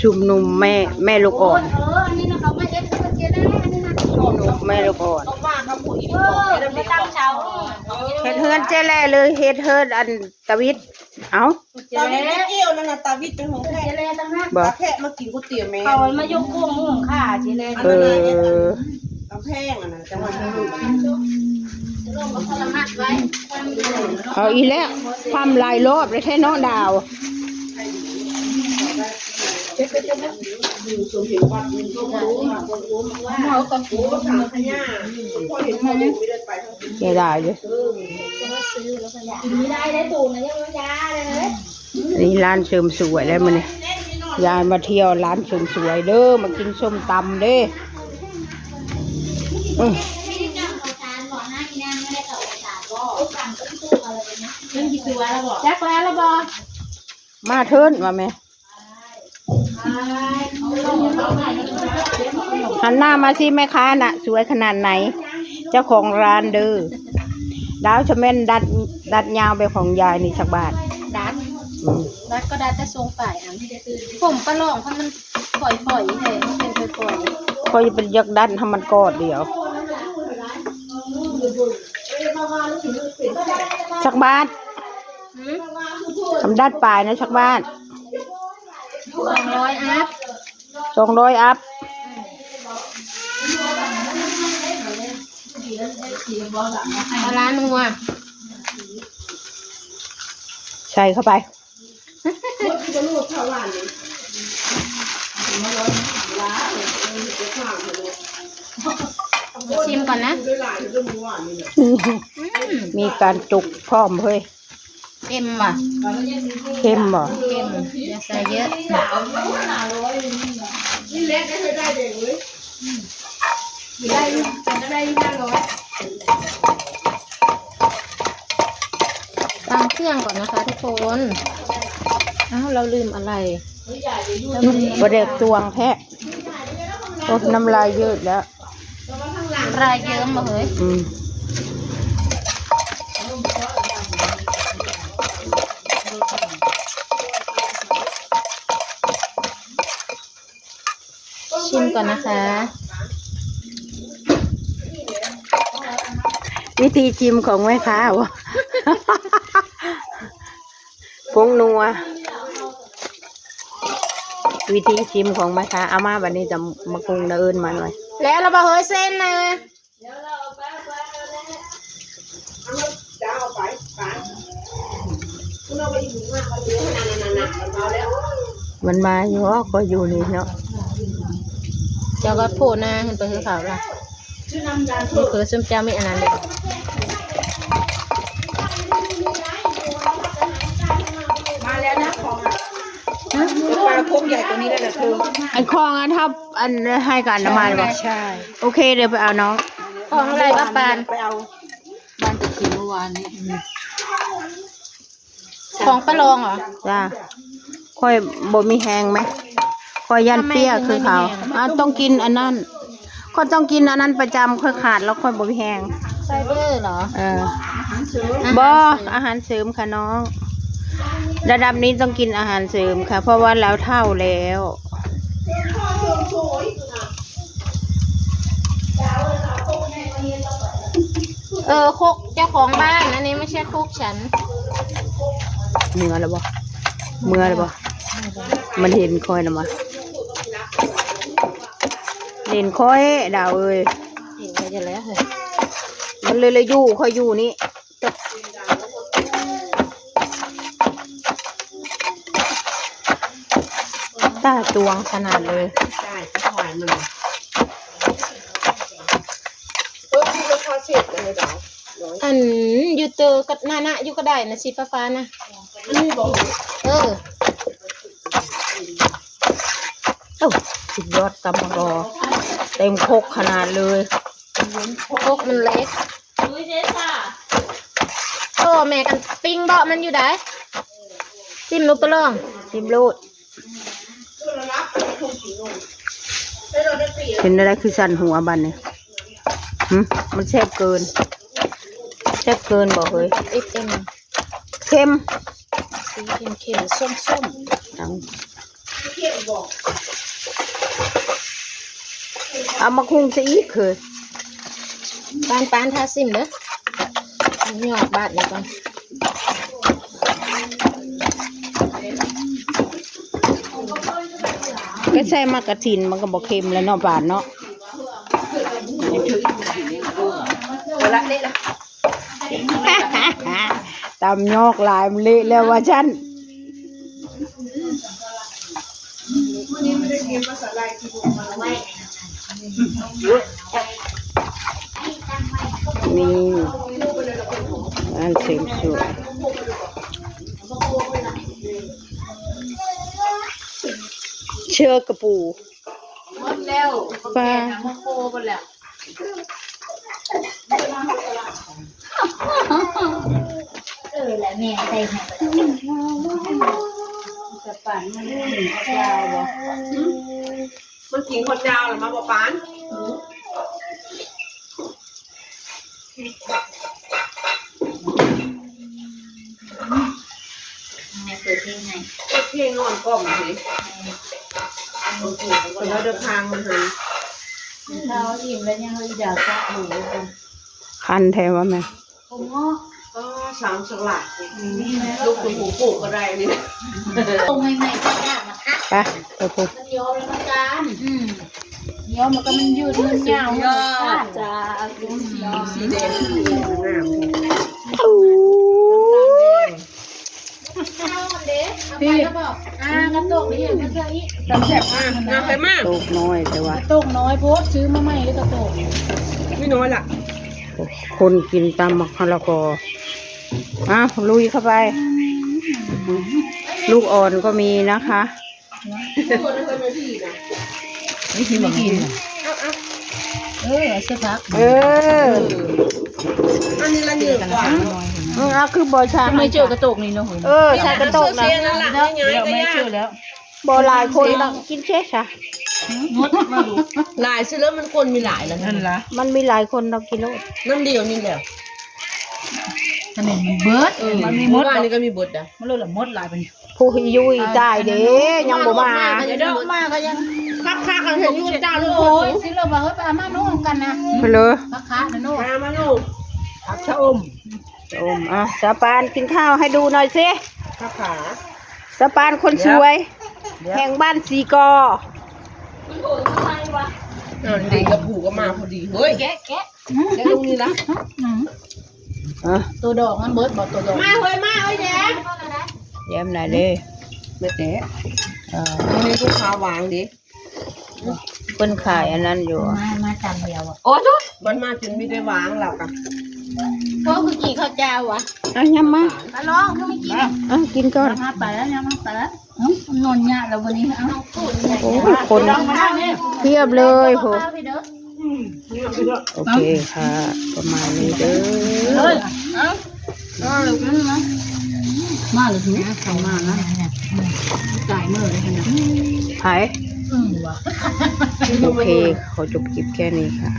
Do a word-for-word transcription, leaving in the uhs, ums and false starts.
จุ่มหนุ่มแม่แม่ลูกอ่อน เอออันนี้นะเขาไม่เอ็ดเพื่อนเจ๊ได้อันนี้นะ หนุ่มแม่ลูกอ่อน เขาว่าเขาผู้หญิงบอกให้เราเด็กบอก เฮ็ดเฮือนเจ๊แลเลย เฮ็ดเฮือนอันตาวิด เอ้า ตาวิดไม่เกี่ยวนั่นนะ ตาวิดเป็นของแพะ เจ๊แลต่างหาก บ่ ตาแพะมากินก๋วยเตี๋ยวแม่ เขามายกพวกหมู่ค่ะเจ๊แล อันนั้นนะ เออ ตาแพงอ่ะนะ จังหวัด เอาอีกแล้ว ความหลายรอบเลยแท้เนาะดาว เสียดายเลย กินไม่ได้ได้ตูนนะยังไม่ยาเลย อันนี้ร้านเสริมสวยแล้วมื้อนี้ ยายมาเที่ยวร้านเสริมสวยเด้อ มากินส้มตำเด้อ อืม จักแล้วละบ่ มาเถินว่าแม่ หันหน้ามาสิแม่ค้าน่ะ สวยขนาดไหน เจ้าของร้านเด้อ ดาวชะแม่นดัด ดัดยาวแบบของยายนี่สักบาท ดัด อืม ดัดก็ดัดแต่ทรงปลายอัน ผมปลาหลองเพราะมันปล่อยๆแท้มันเป็นปล่อยๆ ก็จะเป็นยักดัดให้มันกอดเดียว สักบาท หืม ทำดัดปลายนะสักบาท สองร้อยอัพ สองร้อยอัพ เอาล้านหนึ่งว่ะ ใส่เข้าไป ชิมก่อนนะ อืม มีการจุกพร้อมเฮ้ย เค็มว่ะ เค็มบ่ เค็ม อย่าใส่เยอะ ตั้งเครื่องก่อนนะคะทุกคน อ้าว เราลืมอะไร บ่ได้ตวงแท้ โอ้ น้ำลายยืดแล้ว น้ำลายเยิ้มมาเฮ้ย อืม ชิมก่อนนะคะ วิธีชิมของแม่ค้าวะ ผงนัว วิธีชิมของแม่ค้า เอามาบัดนี้จะมาปรุงนะเอิ้นมาหน่อย แล้วเราบอกเฮ้ยเส้นนะ มันมาอยู่ก็อยู่นี่เนาะ เจ้าก็โผล่หน้าขึ้นไปคือเขาล่ะ นี่คือซุมเจ้ามีอันนั้นเลย มาแล้วนะของอ่ะ ฮะ ปลาโคกใหญ่ตัวนี้เลยเหรอเธอ อันของอันทับอันให้กันน้ำมันบ่ ใช่ โอเค เดี๋ยวไปเอาน้อง ของอะไรวะปาน ไปเอา บ้านตะคิวเมื่อวานนี้ ของป้าลองเหรอ จ้า ค่อยบ่มีแฮงไหม ค่อยย่านเปี้ยคือเขา ทำไมถึงไม่มีแฮง อ่ะ ต้องกินอันนั้น ค่อยต้องกินอันนั้นประจำ ค่อยขาดแล้วค่อยบ่มีแฮง ไฟเบอร์เหรอ เออ อาหารเสริม บ่ อาหารเสริมค่ะน้อง ระดับนี้ต้องกินอาหารเสริมค่ะ เพราะว่าเราเฒ่าแล้ว เออ ครกเจ้าของบ้าน อันนี้ไม่ใช่ครกฉัน เมือแล้วบ่ เมือแล้วบ่ มันเห็นค่อยนะมา เห็นค่อยดาวเอ้ย เห็นไปจะแล้วเหรอ มันเลยเลยอยู่ค่อยอยู่นี่ ตาตวงขนาดเลย ใช่ ก็ถวายมัน เออ คือราคาเศษกันเลยเหรอ อันอยู่เตอกับนานะอยู่ก็ได้นะ สีฟ้าๆนะ อันนี้บอก เออ โอ้ สุดยอดกำมะกอ เต็มครกขนาดเลย ครกมันเล็ก โอ้ แม่กันปิ้งเบาะมันอยู่ได ซิมลูกปะลอง ซิมโลด เป็นอะไรคือสั่นหัวบัดนี่ หึ มันแซ่บเกิน แซ่บเกินบ่เฮ้ย เอ็ดเอ็ม เค็ม สีเค็มๆ ส้มๆ เอา เอามาคุงซะอีกคือ ปานปานทาซิมเด้อ หยอดบาดนี้ก่อน ก็ใส่หมากกระถินมันก็บ่เค็มแล้วเนาะ ปานเนาะ ตำยอกหลายมันเละแล้วว่าซั่น นี่ อันเสริมสวย เชิญกระปู หมดแล้ว ปลา แกงน้ำมะโคหมดแล้ว เออ แล้วแม่ใส่ให้ จะปั่นมันนี่ข้าวเจ้าบ่ มันกินข้าวเจ้าหรือมาบ่ปาน แม่เปิดเพลงให้ เปิดเพลงนอนกล่อมสิ เออ เปิดเพลงนอนกล่อม แล้วเดินทางมาหา ข้าวอิ่มแล้วยังอยากจะหมูกัน คันแท้ว่าแม่ ผมเงาะ ก็สามสลัด อืม ลูกคุณหมูปลูกก็ได้นี่ ตรงใหม่ๆก็ยากนะคะ ไป ไปปลูก มันย้อมแล้วมันจาน อืม ย้อมมันก็มันยืดมันยาว สุดยอด มันสั้น จ้า สีแดง สีแดง งาม โอ้ย เอาเด้ เอาไปแล้วบอก อ่ากระโตกนี่ยังไม่เคยอีก ตำแซ่บมาก งามไปมาก โตกน้อยแต่ว่า กระโตกน้อยโพด ซื้อมาใหม่เลยกระโตก ไม่น้อยล่ะ คนกินตำมะละกอ อ้าว ลุยเข้าไป ลูกอ่อนก็มีนะคะ ไม่กิน ไม่กิน เออ เอาเสื้อพัก เออ อันนี้ละหนึ่งกว่า เออ เอาคือบ่ชา ทำไมเจอกระโตกนี่เนาะ เออ ใส่กระโตกนะ เสียนั่นล่ะ เดี๋ยวไม่เจอแล้ว บ่หลายคนดอก กินเช็ดซะ หลายสิแล้วมันคนมีหลายแล้วนะ นั่นล่ะ มันมีหลายคนดอกกิโล นั่นเดียวนี่แหละ อันนี้มันเบิด เออ มันมีมด เมื่อวานนี้ก็มีเบิดนะ มันเลยละมดหลายเป็น ผู้หิวอีตายเด้ ยังบ่มา เดี๋ยวมาก็ยัง คักๆกันเห็นอยู่เจ้าลูก โอ้ย สิเราบอกเฮ้ย ไปเอามานุ่งกันนะ ไปเลย คักๆนะนุ่ง มามาลูก ผักชะอม ชะอม อ่ะ สาวปานกินข้าวให้ดูหน่อยสิ ข้าขา สาวปานคนสวย เดี๋ยว แห่งบ้านสีกอ เออ เด็กกับผู้ก็มาพอดี เฮ้ย แกะ แกะ แกะลูกนี่ละ อืม อ่ะ ตัวดอกมันเบิดบอกตัวดอก มาเฮ้ย มาเฮ้ย แย้ม แย้มหน่อยเลย เบิดแหละ เออ วันนี้ลูกค้าวางดิ เพิ่นขายอันนั้นอยู่ มา มาจานเดียวอะ โอ้ทุกมันมาจนไม่ได้วางแล้วกัน พวกคือกี่ข้าวเจ้าอะ อ่ะ ยำมา มาลองคือไม่กิน อ่ะ กินก่อน มาไปแล้วเนี่ย มาไปแล้ว เอ้า นอนยากแล้ววันนี้ เอ้า โอ้ย คนเพียบเลยโห พี่เด้อ โอเคค่ะ ประมาณนี้เด้อ เอ้า เอ้า เดี๋ยวมันนะ มาเลยถึงเขามานะ จ่ายเมื่อไหร่ขนาด ไผ อืมว่ะ โอเค ขอจบคลิปแค่นี้ค่ะ